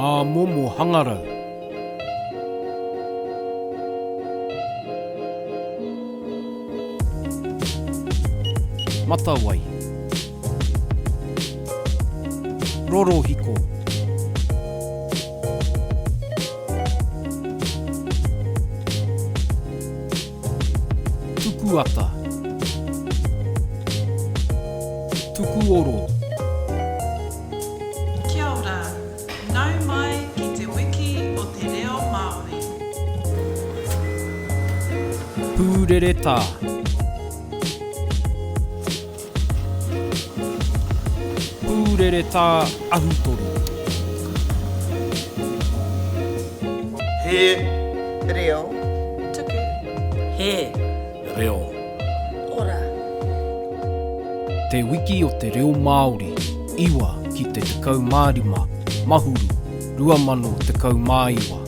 Ngā momo hangarau. Matawai. Rorohiko. Tukuata. Tukuoro. Kia ora, nau mai ki te wiki o te reo Māori. Pūreretā. Pūreretā ahutoru. He. Reo. Tuku. He. Reo. Ora. Te Wiki o te Reo Māori, 9 ki te 15 Mahuru 2019.